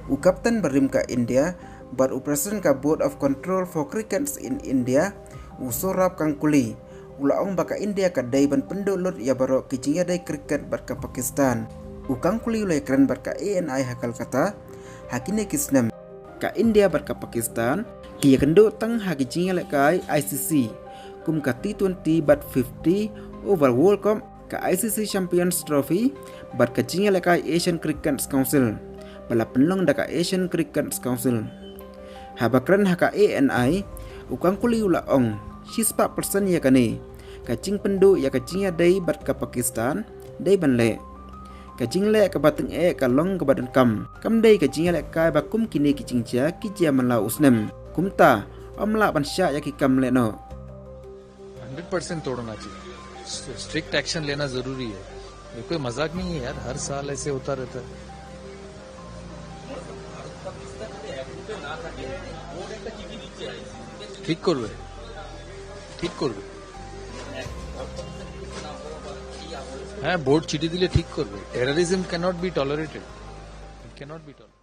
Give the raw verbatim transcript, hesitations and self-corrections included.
U kapten barim ka India bad u president ka Board of Control for Cricket in India, u Saurabh Ganguly, u la ong ba ka India ka dei ban pynduh lut ïa baroh ki jingïadei cricket bad ka Pakistan. U Ganguly u la ïakren bad ka A N I ha Kolkata ha kine ki snem. Ka India bad ka Pakistan ki ïakynduh tang ha ki jingïalehkai I C C, kum ka T twenty bad fifty over World Cup, ka I C C Champions Trophy bad ka jingïalehkai Asian Cricket Council, ba la pynlong da ka Asian Cricket Council. Haba kren ha ka A N I, u Ganguly u la ong, shispah percent ïa kane ka jingpynduh ïa ka jingïadei bad ka Pakistan dei ban leh. Ka jingleh kaba tyngeh ka long kaba donkam, kam dei ka jingïalehkai ba kum kine ki jingjia ki jia man la u snem. Kumta, ym lah ban shah ïa ki kam lehnoh. हंड्रेड परसेंट तोड़ना चाहिए। स्ट्रिक्ट एक्शन लेना जरूरी है। ये कोई मजाक नहीं है यार, हर साल ऐसे होता रहता है। ঠিক করবে, ঠিক করবে। হ্যাঁ, বোর্ড চিঠি দিলে ঠিক করবে। Terrorism cannot be tolerated, it cannot be tolerated.